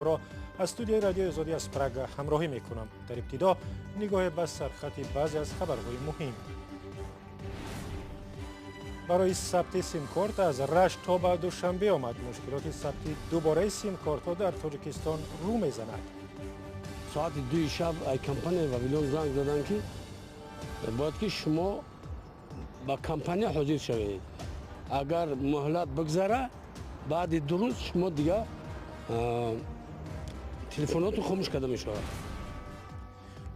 Ро аз студияи Радиои Озодӣ аз Прага ҳамроҳӣ мекунам. Дар ибтидо нигоҳе ба сархати баъзе аз хабарҳои муҳим. Барои сабти симкорт аз Рашт то ба Душанбе омад. Мушкилоти сабти дубораи симкортҳо дар Тоҷикистон рӯ мезанад. Соати 2 шаб ай компанияи Вавилон занг заданд, ки бояд ки шумо ба компания ҳозир шавед. Агар муҳлат бигзара, баъди 2 рӯз шумо дига телефонотон хомӯш карда мешавад.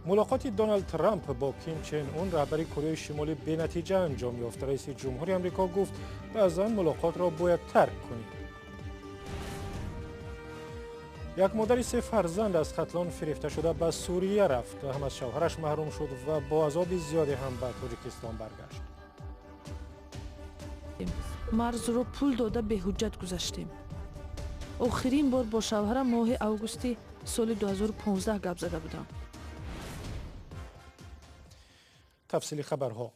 Мулоқоти Доналд Трамп бо Ким Чен Ун, раҳбари Кореяи Шимолӣ, бенатиҷа анҷом ёфт. Раиси ҷумҳури Амрико гуфт, баъзан мулоқотро бояд тарк кунӣ. Як модари се фарзанд аз Хатлон фирефта шуда ба Сурия рафт. Ҳам аз шавҳараш маҳрум шуд ва бо азоби зиёде ҳам ба Тоҷикистон баргашт. Марзро пул дода беҳуҷҷат гузаштем. Охирин бор бо шавҳарам моҳи августи соли 2015 гап зада будам. Тафсили хабарҳо.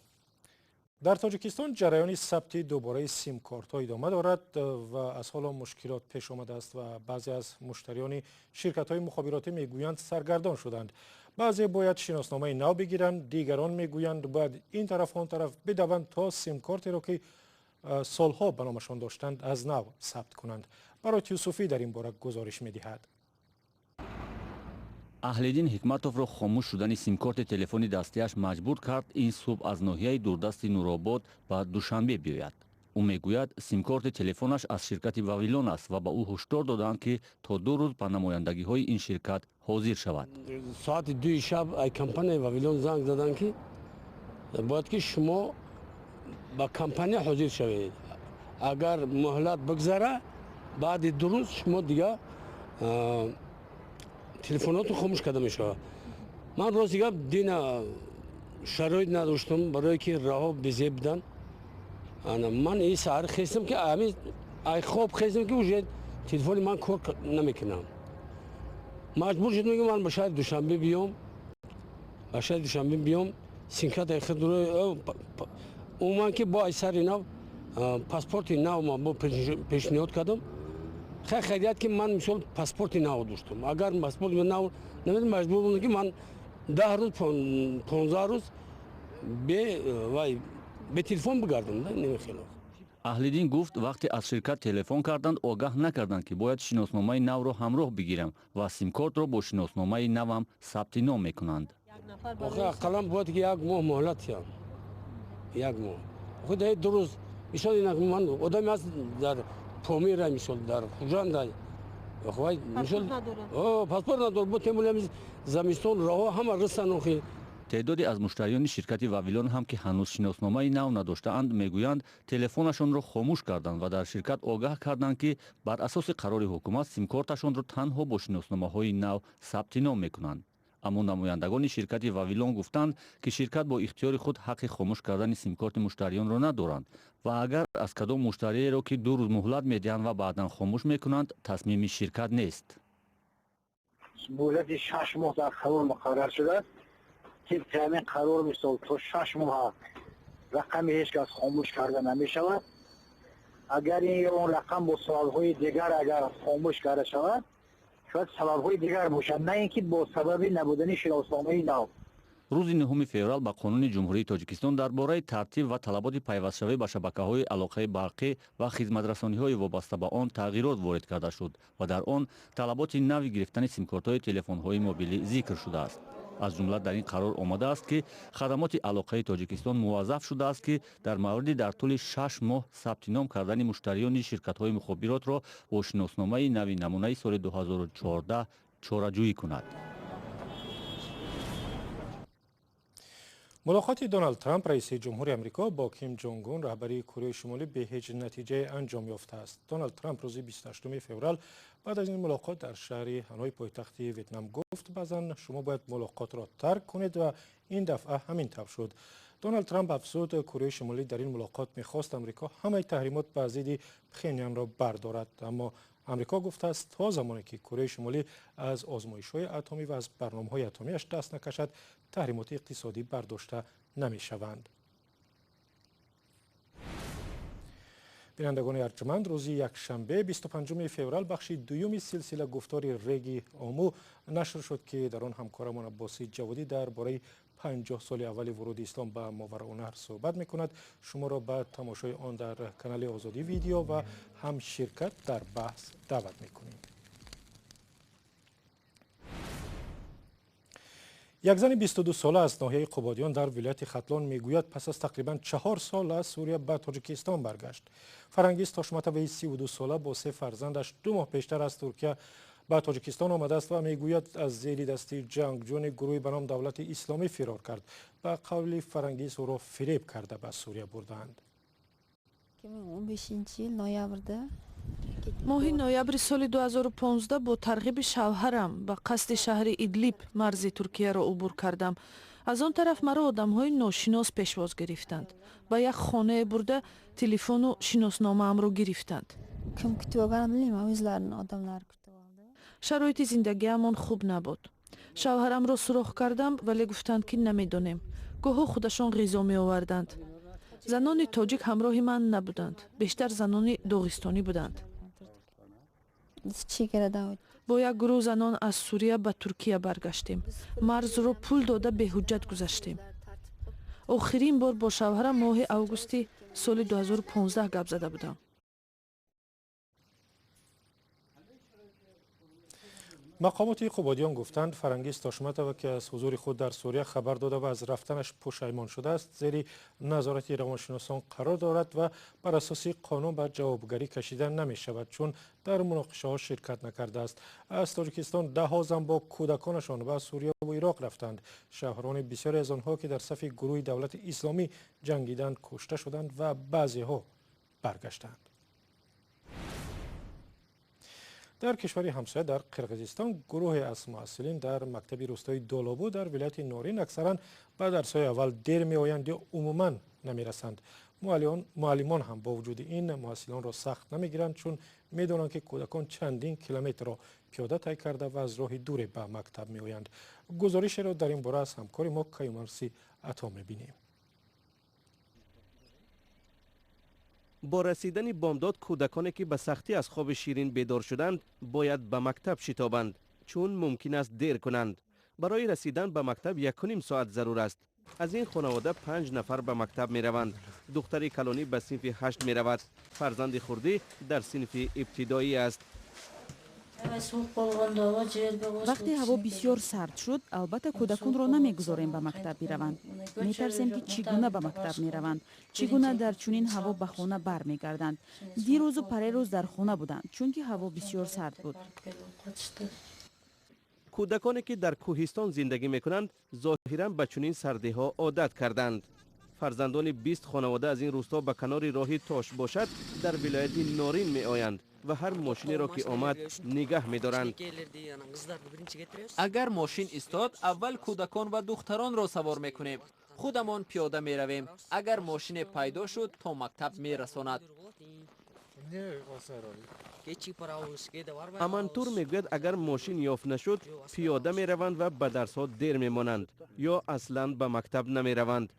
Дар Тоҷикистон ҷараёни сабти дубораи симкортҳо идома дорад ва аз ҳоло мушкилот пеш омадааст ва баъзе аз муштариёни ширкатҳои мухобиротӣ мегӯянд, саргардон шуданд. Баъзе бояд шиносномаи нав бигиранд, дигарон мегӯянд, бояд ин тараф он тараф бидаванд, то симкортеро, ки солҳо ба номашон доштанд, аз нав сабт кунанд. Барот Юсуфӣ дар ин бора гузориш медиҳад. Аҳлиддин Ҳикматовро хомӯш шудани симкорти телефони дастиаш маҷбур кард ин субҳ аз ноҳияи дурдасти Нуробод ба Душанбе биёяд. Ӯ мегӯяд, симкорти телефонаш аз ширкати Вавилон аст ва ба ӯ ҳушдор доданд, ки то 2 рӯз ба намояндагиҳои ин ширкат ҳозир шавад. Соати 2 шаб ай компанияи Вавилон занг заданд, ки бояд ки шумо ба компания ҳозир шавед. Агар муҳлат бигзара, баъди 2 рӯз шумо дига телефонотон хомӯш карда мешавад. Ман рости гап, дина шароит надоштам, барое ки раҳо безеб буданд. Ман ин саҳар хестам, ки ами ай хоб хестам, ки уже телефони ман кор намекунам. Маҷбур шудам, ки ман ба шаҳри Душанбе биём, ба шаҳри Душанбе биём, симкарта худ умуман, ки бо ай сари нав паспорти нав ман бо пешниҳод кардам. Хай, хайрият, ки ман мисол паспорти нав доштам. Агар паспорти нав намедам, маҷбур будам, ки ман 10 рӯз, 15 рӯз бе вай, бе телефон бигардам да, намехело. Аҳлиддин гуфт, вақте аз ширкат телефон карданд, огаҳ накарданд, ки бояд шиносномаи навро ҳамроҳ бигирам ва симкортро бо шиносномаи навам сабти ном мекунанд. Охи, ақаллан бояд ки як моҳ муҳлат диҳам, як моҳ. Охи, дар 2 рӯз, мисол, инак ман одаме аст дар Помира, мисол, дар Хуҷанда, вай, мисол, паспорт надорад, бо тем более замистон роҳҳо ҳама расан охи. Теъдоде аз муштариёни ширкати Вавилон ҳам, ки ҳанӯз шиносномаи нав надоштаанд, мегӯянд, телефонашонро хомӯш карданд ва дар ширкат огаҳ карданд, ки бар асоси қарори ҳукумат симкорташонро танҳо бо шиносномаҳои нав сабти ном мекунанд. Аммо намояндагони ширкати Вавилон гуфтанд, ки ширкат бо ихтиёри худ ҳаққи хомӯш кардани симкорти муштариёнро надоранд ва агар аз кадом муштариеро, ки 2 рӯз муҳлат медиҳанд ва баъдан хомӯш мекунанд, тасмими ширкат нест. Муҳлати 6 моҳ дар қарор муқаррар шудааст. Тибқи ҳамин қарор, мисол, то 6 моҳ рақами ҳеҷ кас хомӯш карда намешавад. Агар ин ё он рақам бо сабабҳои дигар агар хомӯш карда шавад, шояд сабабҳои дигар бошад, на ин ки бо сабаби набудани шиносномаи нав. Рӯзи 9 феврал ба Қонуни Ҷумҳурии Тоҷикистон дар бораи тартиб ва талаботи пайвастшавӣ ба шабакаҳои алоқаи барқӣ ва хизматрасониҳои вобаста ба он тағйирот ворид карда шуд ва дар он талаботи нави гирифтани симкортҳои телефонҳои мобилӣ зикр шудааст. Аз ҷумла дар ин қарор омадааст, ки хадамоти алоқаи Тоҷикистон муваззаф шудааст, ки дар мавриди дар тӯли 6 моҳ сабти ном кардани муштариёни ширкатҳои мухобиротро бо шиносномаи нави намунаи соли 2014 чораҷӯӣ кунад. Мулоқоти Доналд Трамп, раиси ҷумҳури Амрико, бо Ким Ҷонг Ун, раҳбари Кореяи Шимолӣ, бе ҳеҷ натиҷае анҷом ёфтааст. Доналд Трамп рӯзи 28 феврал баъд аз ин мулоқот дар шаҳри Ҳаной, пойтахти Ветнам, гуфт, баъзан шумо бояд мулоқотро тарк кунед ва ин дафъа ҳамин тавр шуд. Доналд Трамп афзуд, Кореяи Шимолӣ дар ин мулоқот мехост Амрико ҳамаи таҳримот ба зидди Пхенянро бардорад, аммо Амрико гуфтааст, то замоне ки Кореяи Шимолӣ аз озмоишҳои атомӣ ва аз барномаҳои атомиаш даст накашад, таҳримоти иқтисодӣ бардошта намешаванд. Бинандагони арҷманд, рӯзи якшанбе 25 феврал бахши дуюми силсила гуфтори Реги Ому нашр шуд, ки дар он ҳамкорамон Аббоси Ҷаводӣ дар бораи 50 соли аввали вуруди ислом ба Мовароуннаҳр суҳбат мекунад. Шуморо ба тамошои он дар канали Озодӣ видео ва ҳам ширкат дар баҳс даъват мекунем. Як зани 22-сола аз ноҳияи Қубодиён дар вилояти Хатлон мегӯяд, пас аз тақрибан 4 сол аз Сурия ба Тоҷикистон баргашт. Фарангиз Тошматоваи 32-сола бо 3 фарзандаш 2 моҳ пештар аз Туркия ба Тоҷикистон омадааст ва мегӯяд, аз зери дасти ҷангҷӯни гурӯҳи ба ном Давлати Исломӣ фирор кард. Ба қавли Фарангиз, ӯро фиреб карда ба Сурия бурдаанд. 2015 yil noyabrda. Моҳи ноябри соли 2015 бо тарғиби шавҳарам ба қасди шаҳри Идлиб марзи Туркияро убур кардам. Аз он тараф маро одамҳои ношинос пешвоз гирифтанд. Ба як хонае бурда телефону шиносномаамро гирифтанд. Kim kutib olganini bilmayman, o'zlarini odamlari kutib oldi. Шароити зиндагиамон хуб набуд. Шавҳарамро суроғ кардам, вале гуфтанд, ки намедонем. Гоҳо худашон ғизо меоварданд. Занони тоҷик ҳамроҳи ман набуданд, бештар занони доғистонӣ буданд. Chegaradan o'tdik. Бо як гурӯҳ занон аз Сурия ба Туркия баргаштем. Марзро пул дода беҳуҷҷат гузаштем. Охирин бор бо шавҳарам моҳи августи соли 2015 гап зада будам. Мақомоти Қубодиён гуфтанд, Фарангиз Тошматова, ки аз ҳузури худ дар Сурия хабар дода ва аз рафтанаш пушаймон шудааст, зери назорати равоншиносон қарор дорад ва бар асоси қонун ба ҷавобгарӣ кашида намешавад, чун дар муноқишаҳо ширкат накардааст. Аз Тоҷикистон даҳҳо зан бо кӯдаконашон ба Сурия ва Ироқ рафтанд. Шавҳарони бисёре аз онҳо, ки дар сафи гурӯҳи Давлати Исломӣ ҷангиданд, кушта шуданд ва баъзеҳо баргаштанд. Дар кишвари ҳамсоя, дар Қирғизистон, гурӯҳе аз муҳассилин дар мактаби рӯстои Долобу дар вилояти Норин аксаран ба дарсҳои аввал дер меоянд ё умуман намерасанд. Муаллимон ҳам бо вуҷуди ин муҳассилонро сахт намегиранд, чун медонанд, ки кӯдакон чандин километрро пиёда тай карда ва аз роҳи дуре ба мактаб меоянд. Гузоришеро дар ин бора аз ҳамкори мо Каюмарси Ато мебинем. Бо расидани бомдод кӯдаконе, ки ба сахтӣ аз хоби ширин бедор шуданд, бояд ба мактаб шитобанд, чун мумкин аст дер кунанд. Барои расидан ба мактаб 1,5 соат зарур аст. Аз ин хонавода 5 нафар ба мактаб мераванд. Духтари калонӣ ба синфи 8 меравад, фарзанди хурдӣ дар синфи ибтидоӣ аст. Вақте ҳаво бисёр сард шуд, албатта кӯдаконро намегузорем ба мактаб бираванд. Метарсем, ки чӣ гуна ба мактаб мераванд, чӣ гуна дар чунин ҳаво ба хона бармегарданд. Дирӯзу парерӯз дар хона буданд, чунки ҳаво бисёр сард буд. Кӯдаконе, ки дар кӯҳистон зиндагӣ мекунанд, зоҳиран ба чунин сардиҳо одат карданд. Фарзандони 20 хонавода аз ин рӯсто ба канори роҳи Тош бошад дар вилояти Норин меоянд ва ҳар мошинеро, ки омад, нигаҳ медоранд. Агар мошин истод, аввал кӯдакон ва духтаронро савор мекунем, худамон пиёда меравем. Агар мошине пайдо шуд, то мактаб мерасонад. Амантур мегӯяд, агар мошин ёфт нашуд, пиёда мераванд ва ба дарсҳо дер мемонанд ё аслан ба мактаб намераванд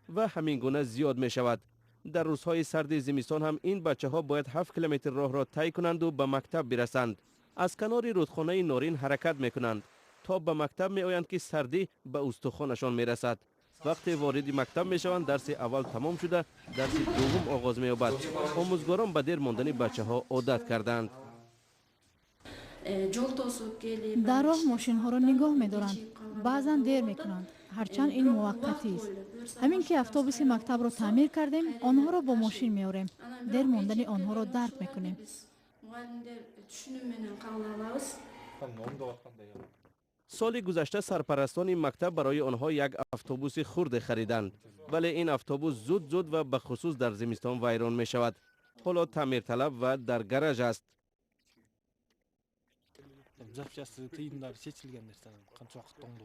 ва ҳамин гуна зиёд мешавад. Дар рӯзҳои сарди зимистон ҳам ин бачаҳо бояд 7 километр роҳро тай кунанду ба мактаб бирасанд. Аз канори рӯдхонаи Норин ҳаракат мекунанд, то ба мактаб меоянд, ки сардӣ ба устухонашон мерасад. Вақте вориди мактаб мешаванд, дарси аввал тамом шуда, дарси дуввум оғоз меёбад. Омӯзгорон ба дер мондани бачаҳо одат кардаанд. Дар роҳ мошинҳоро нигоҳ медоранд, баъзан дер мекунанд, ҳарчанд ин муваққатист. Ҳамин ки автобуси мактабро таъмир кардем, онҳоро бо мошин меорем. Дер мондани онҳоро дарк мекунем. Соли гузашта сарпарастони мактаб барои онҳо як автобуси хурде хариданд, вале ин автобус зуд-зуд ва бахусус дар зимистон вайрон мешавад. Ҳоло таъмирталаб ва дар гараж аст.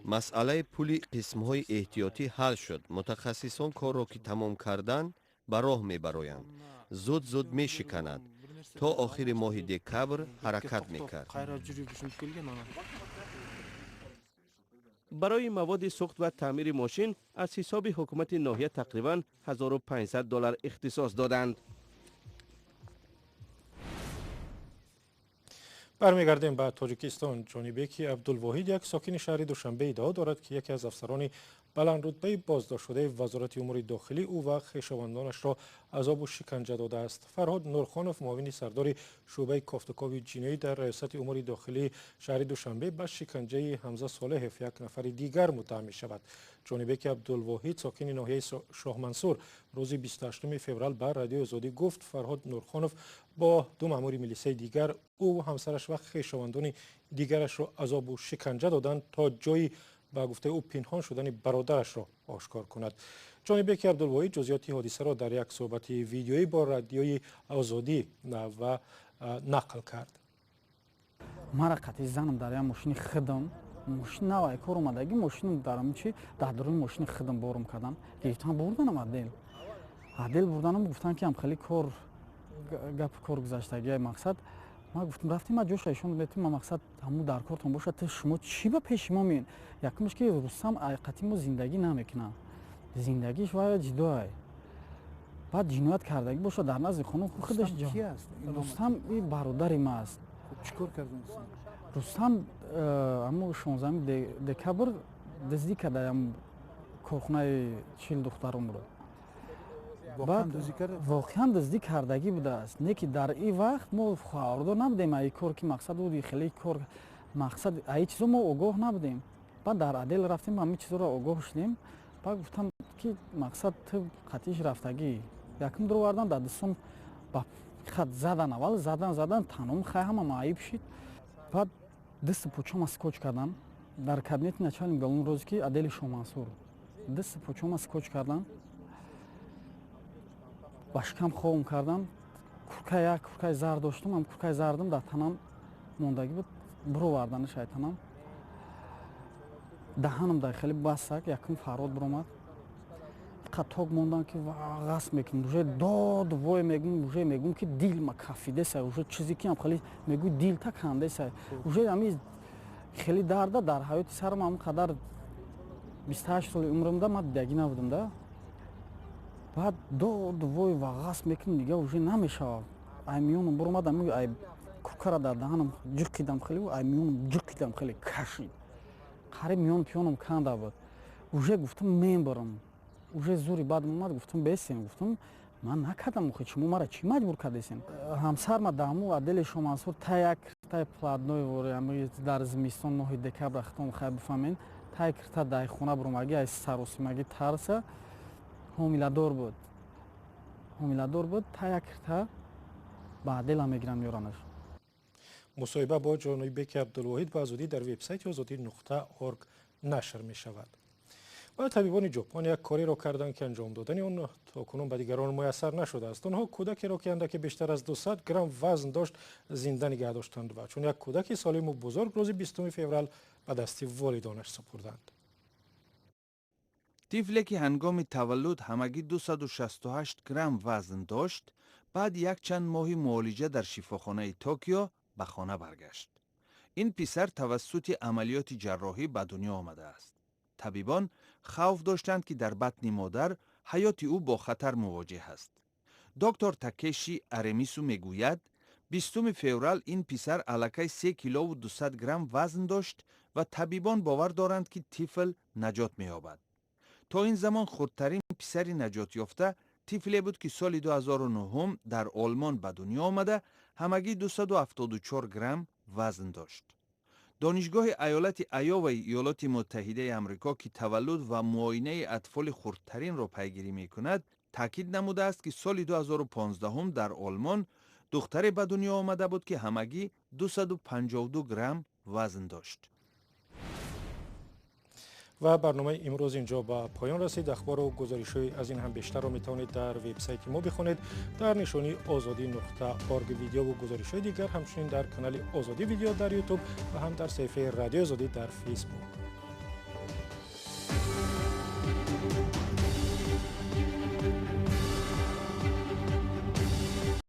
Масъалаи пули қисмҳои эҳтиётӣ ҳал шуд. Мутахассисон корро, ки тамом кардан, ба роҳ мебароянд. Зуд-зуд мешиканад. То охири моҳи декабр ҳаракат мекард. Барои маводи сӯхт ва таъмири мошин аз ҳисоби ҳукумати ноҳия тақрибан $1500 ихтисос доданд. Бармегардем ба Тоҷикистон. Ҷонибеки Абдулвоҳид, як сокини шаҳри Душанбе, иддао дорад, ки яке аз афсарони баландрутбаи боздоштшудаи Вазорати умури дохилӣ ӯ ва хешовандонашро азобу шиканҷа додааст. Фарҳод Нурхонов, муовини сардори шӯъбаи кофтукови ҷиноӣ дар Раёсати умури дохилии шаҳри Душанбе, ба шиканҷаи Ҳамза Солеҳев, як нафари дигар, муттаҳам мешавад. Ҷонибеки Абдулвоҳид, сокини ноҳияи Шоҳмансур, рӯзи 28 феврал ба Радиои Озодӣ гуфт, Фарҳод Нурхонов бо ду маъмури милисаи дигар ӯ, ҳамсараш ва хешовандони дигарашро азобу шиканҷа доданд, то ҷои, ба гуфтаи ӯ, пинҳон шудани бародарашро ошкор кунад. Ҷонибеки Абдулвоҳид ҷузъиёти ҳодисаро дар як суҳбати видеоӣ бо Радиои Озодӣ ва нақл кард. Мара қатъи занам дар як мошини хидам, мошин навай кор омадагӣ, мошинам дарам чи дар дуруни мошини хидам борум кардан, гирифтан, бурданам отдел бурданам. Гуфтан, ки ам хеле кор гап кор гузаштагия. Мақсад, ман гуфтам, рафтем, ма ҷоша ишон метим, ма мақсад, ҳамун дар кортон бошад. Шумо чӣ ба пеши мо меен? Якумш, ки Рустам айқати мо зиндагӣ намекунад, зиндагиш вая ҷидоай. Баъд ҷиноят кардагӣ бошад, дар назди хонум худаш. Рустам и бародари ма аст. Рустам ҳамун 16 декабр дуздӣ карда корхонаи 40 духтаронро. Воқеан дуздӣ кардагӣ будааст, не ки дар ин вақт мо хабардор набудем аи кор, ки мақсад буд хеле кор, мақсад, аи чизо мо огоҳ набудем. Баъд дар отдел рафтем, ҳамин чизоро огоҳ шудем. Баъд гуфтам, ки мақсад, ту қатиш рафтагӣ. Якум дуровардан, дар дастон ба хат задан, аввал задан, задан, таном хай ҳама маъиб шид. Баъд дасту почома скотч кардан дар кабинети начальник уголовного розыска отдели Шоҳмансур. Дасту почома скотч кардан, ба шикам ховм кардам. Курка, як куркаи зар доштум, ҳам куркаи зардам дар танам мондагӣ буд, буровардани шайтанам. Даҳанам дар хеле басак якум фарод буромад. Қаток мондан, ки ғасб мекунем, уже дод вой мегум, уже мегум, ки дилма кафидеса, уже чизе ки ам хеле мегӯй, дилта кандеса, уже ами хеле дарда. Дар ҳаёти сарам ҳам қадар 28 соли умримда ман дидагӣ набудам да. Баъд дод вой ва ғасб мекунем, дига уже намешавад. Ай миёнам буромад, ами ай куркара дар даҳанам ҷиқидам, хеле ай миёнам ҷиқидам, хеле кашид, қариб миён пиёнам канда буд. Уже гуфтам, мебарам, уже зури бадам омад. Гуфтам, бесем, гуфтам, ман накардам, охи шумо мара чӣ маҷбур кардесем? Ҳамсарма даҳму отдели Шоҳмансур та як тай платной вори дар зимистон, моҳи декабр, хитом хай бифаҳмен, тай кирта дай хона буромагӣ, ай саросимагӣ тарса, ҳомиладор буд, ҳомиладор буд. Та як кирта ба отдела мегирам, меёранаш. Мусоҳиба бо Ҷонибеки Абдулвоҳид ба зудӣ дар вебсайти озодӣ.орг нашр мешавад. Ва табибони Ҷопон як кореро карданд, ки анҷом додани он то кунун ба дигарон муяссар нашудааст. Онҳо кӯдакеро, ки андаке бештар аз 200 грамм вазн дошт, зинда нигаҳ доштанд ва чун як кӯдаки солиму бузург рӯзи 20 феврал ба дасти волидонаш супурданд. Тифле, ки ҳангоми таваллуд ҳамагӣ 268 грамм вазн дошт, баъд якчанд моҳи муолиҷа дар шифохонаи Токио ба хона баргашт. Ин писар тавассути амалиёти ҷарроҳӣ ба дунё омадааст. Табибон хавф доштанд, ки дар батни модар ҳаёти ӯ бо хатар мувоҷеҳ аст. Доктор Такеши Аремису мегӯяд, 20 феврал ин писар аллакай 3 килову 200 грамм вазн дошт ва табибон бовар доранд, ки тифл наҷот меёбад. То ин замон хурдтарин писари наҷотёфта тифле буд, ки соли 2009 дар Олмон ба дунё омада, ҳамагӣ 274 грамм вазн дошт. Донишгоҳи аёлати Айоваи Иёлоти Муттаҳидаи Амрико, ки таваллуд ва муоинаи атфоли хурдтаринро пайгирӣ мекунад, таъкид намудааст, ки соли 2015 дар Олмон духтаре ба дунё омада буд, ки ҳамагӣ 252 грамм вазн дошт. Ва барномаи имрӯз инҷо ба поён расид. Ахбору гузоришҳои аз ин ҳам бештарро метавонед дар вебсайти мо бихонед дар нишонии озодӣ.орг. Видеову гузоришҳои дигар ҳамчунин дар канали Озодӣ Видео дар Ютуб ва ҳам дар саҳифаи Радиои Озодӣ дар Фейсбук.